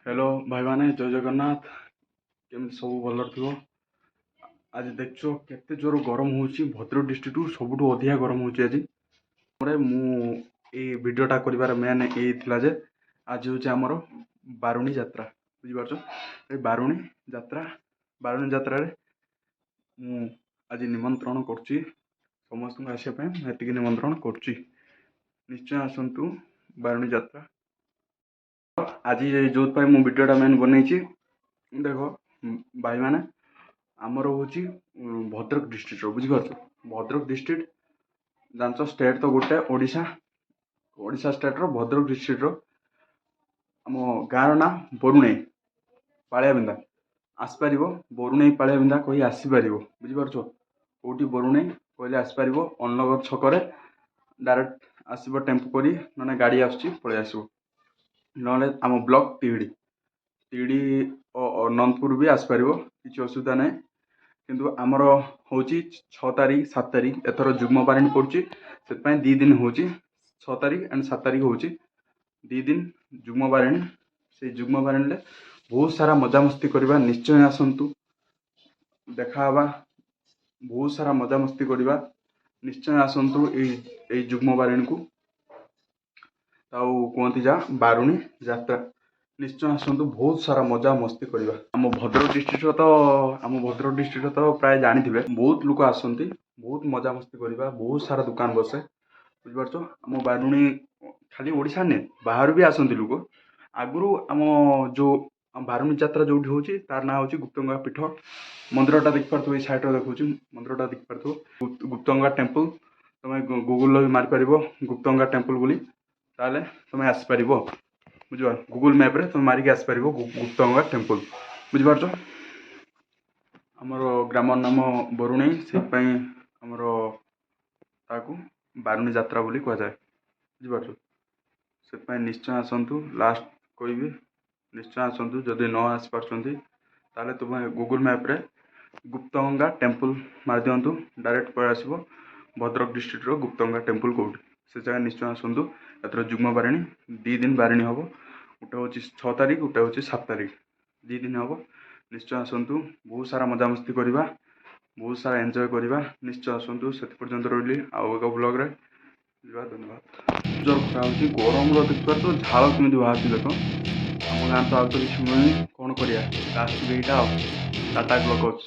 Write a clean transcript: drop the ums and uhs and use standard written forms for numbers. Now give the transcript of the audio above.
Hello ଭାଇମାନେ, ଜୟ ଜଗନ୍ନାଥ। କେମିତି ସବୁ? ଭଲରେ ଥିବ। ଆଜି ଦେଖୁଛ କେତେ ଜୋର ଗରମ ହେଉଛି। ଭଦ୍ରକ ଡିଷ୍ଟ୍ରିକ୍ଟରୁ ସବୁଠୁ ଅଧିକା ଗରମ ହେଉଛି ଆଜି। ପରେ ମୁଁ ଏଇ ଭିଡ଼ିଓଟା କରିବାର ମେନ୍ ଏଇ ଥିଲା ଯେ ଆଜି ହେଉଛି ଆମର ବାରୁଣୀ ଯାତ୍ରା, ବୁଝିପାରୁଛ? ଏଇ ବାରୁଣୀ ଯାତ୍ରା, ବାରୁଣୀ ଯାତ୍ରାରେ ମୁଁ ଆଜି ନିମନ୍ତ୍ରଣ କରୁଛି ସମସ୍ତଙ୍କୁ ଆସିବା ପାଇଁ। ମୁଁ ଏତିକି ନିମନ୍ତ୍ରଣ କରୁଛି, ନିଶ୍ଚୟ ଆସନ୍ତୁ ବାରୁଣୀ ଯାତ୍ରା। ଆଜି ଯେଉଁଥିପାଇଁ ମୁଁ ଭିଡ଼ିଓଟା ମେନ୍ ବନେଇଛି, ଦେଖ ଭାଇମାନେ, ଆମର ହେଉଛି ଭଦ୍ରକ ଡିଷ୍ଟ୍ରିକ୍ଟର, ବୁଝିପାରୁଛ? ଭଦ୍ରକ ଡିଷ୍ଟ୍ରିକ୍ଟ ଜାଣିଛ, ଷ୍ଟେଟ୍ ତ ଗୋଟେ ଓଡ଼ିଶା। ଓଡ଼ିଶା ଷ୍ଟେଟ୍ର ଭଦ୍ରକ ଡିଷ୍ଟ୍ରିକ୍ଟର ଆମ ଗାଁର ନାଁ ବରୁଣେଇ ପାଳିଆବିନ୍ଧା। ଆସିପାରିବ, ବରୁଣେଇ ପାଳିଆବିନ୍ଧା କହି ଆସିପାରିବ, ବୁଝିପାରୁଛ? କେଉଁଠି ବରୁଣେଇ କହିଲେ ଆସିପାରିବ। ଅନନଗର ଛକରେ ଡାଇରେକ୍ଟ ଆସିବ ଟେମ୍ପୋ କରି, ନହେଲେ ଗାଡ଼ି ଆସୁଛି, ପଳେଇ ଆସିବ। ନହେଲେ ଆମ ବ୍ଲକ୍ ତିହିଡ଼ି, ତିହିଡ଼ି ଓ ନନ୍ଦପୁର ବି ଆସିପାରିବ, କିଛି ଅସୁବିଧା ନାହିଁ। କିନ୍ତୁ ଆମର ହେଉଛି 6 ତାରିଖ, 7 ତାରିଖ। ଏଥର ଯୁଗ୍ମ ବାରିଣୀ ପଡ଼ୁଛି, ସେଥିପାଇଁ 2 ଦିନ ହେଉଛି। 6 ତାରିଖ ଆଣ୍ଡ 7 ତାରିଖ ହେଉଛି 2 ଦିନ ଯୁଗ୍ମ ବାରିଣୀ। ସେଇ ଯୁଗ୍ମ ବାରିଣୀରେ ବହୁତ ସାରା ମଜାମସ୍ତି କରିବା। ନିଶ୍ଚୟ ଆସନ୍ତୁ, ଦେଖା ହେବା, ବହୁତ ସାରା ମଜାମସ୍ତି କରିବା। ନିଶ୍ଚୟ ଆସନ୍ତୁ ଏଇ ଯୁଗ୍ମ ବାରିଣୀକୁ, ଆଉ କୁହନ୍ତି ଯା ବାରୁଣୀ ଯାତ୍ରା। ନିଶ୍ଚୟ ଆସନ୍ତୁ, ବହୁତ ସାରା ମଜା ମସ୍ତି କରିବା। ଆମ ଭଦ୍ରକ ଡିଷ୍ଟ୍ରିକ୍ଟର ତ ପ୍ରାୟ ଜାଣିଥିବେ, ବହୁତ ଲୋକ ଆସନ୍ତି, ବହୁତ ମଜାମସ୍ତି କରିବା। ବହୁତ ସାରା ଦୋକାନ ବସେ, ବୁଝିପାରୁଛ? ଆମ ବାରୁଣୀ ଖାଲି ଓଡ଼ିଶା ନୁହେଁ, ବାହାରୁ ବି ଆସନ୍ତି ଲୋକ। ଆଗରୁ ଆମ ଯେଉଁ ବାରୁଣୀ ଯାତ୍ରା ଯେଉଁଠି ହେଉଛି, ତାର ନାଁ ହେଉଛି ଗୁପ୍ତଗଙ୍ଗା ପୀଠ। ମନ୍ଦିରଟା ଦେଖିପାରୁଥିବ, ଏଇ ସାଇଡ଼୍ରେ ଦେଖାଉଛି, ମନ୍ଦିରଟା ଦେଖିପାରୁଥିବ, ଗୁପ୍ତଗଙ୍ଗା ଟେମ୍ପଲ୍। ତୁମେ ଗୁଗୁଲରେ ବି ମାରିପାରିବ ଗୁପ୍ତଗଙ୍ଗା ଟେମ୍ପଲ୍ ବୋଲି, ତାହେଲେ ତୁମେ ଆସିପାରିବ, ବୁଝିପାର? ଗୁଗୁଲ୍ ମ୍ୟାପ୍ରେ ତୁମେ ମାରିକି ଆସିପାରିବ ଗୁପ୍ତଗଙ୍ଗା ଟେମ୍ପଲ୍, ବୁଝିପାରୁଛ? ଆମର ଗ୍ରାମର ନାମ ବରୁଣେଇ, ସେଥିପାଇଁ ଆମର ତାକୁ ବାରୁଣୀ ଯାତ୍ରା ବୋଲି କୁହାଯାଏ, ବୁଝିପାରୁଛ? ସେଥିପାଇଁ ନିଶ୍ଚୟ ଆସନ୍ତୁ। ଲାଷ୍ଟ କହିବି, ନିଶ୍ଚୟ ଆସନ୍ତୁ। ଯଦି ନ ଆସିପାରୁଛନ୍ତି, ତାହେଲେ ତୁମେ ଗୁଗୁଲ୍ ମ୍ୟାପ୍ରେ ଗୁପ୍ତଗଙ୍ଗା ଟେମ୍ପଲ୍ ମାରିଦିଅନ୍ତୁ, ଡାଇରେକ୍ଟ ପଳେଇ ଆସିବ ଭଦ୍ରକ ଡିଷ୍ଟ୍ରିକ୍ଟର ଗୁପ୍ତଗଙ୍ଗା ଟେମ୍ପଲ୍ କେଉଁଠି, ସେ ଜାଗା। ନିଶ୍ଚୟ ଆସନ୍ତୁ। ଏଥର ଯୁଗ୍ମ ବାରିଣୀ, 2 ଦିନ ବାରିଣୀ ହେବ। ଗୋଟେ ହେଉଛି 6 ତାରିଖ, ଗୋଟେ ହେଉଛି 7 ତାରିଖ, 2 ଦିନ ହେବ। ନିଶ୍ଚୟ ଆସନ୍ତୁ, ବହୁତ ସାରା ମଜାମସ୍ତି କରିବା, ବହୁତ ସାରା ଏନ୍ଜୟ କରିବା। ନିଶ୍ଚୟ ଆସନ୍ତୁ। ସେଥି ପର୍ଯ୍ୟନ୍ତ ରହିଲି, ଆଉ ଏକ ବ୍ଲଗ୍ରେ ଯିବା। ଧନ୍ୟବାଦ। ଜୋର ଖରା ହେଉଛି, ଗରମର ଦେଖିପାରୁଛ ଝାଳ କେମିତି ବାହାରୁଛି ଦେଖ। ଆମ ଗାଁ ତ ଆଉ ତ କିଛି ମିଳୁନି, କ'ଣ କରିବା? ଲାଷ୍ଟକୁ ଏଇଟା ଆଉ ଟାଟା ଗ୍ଲୁକୋଜ୍।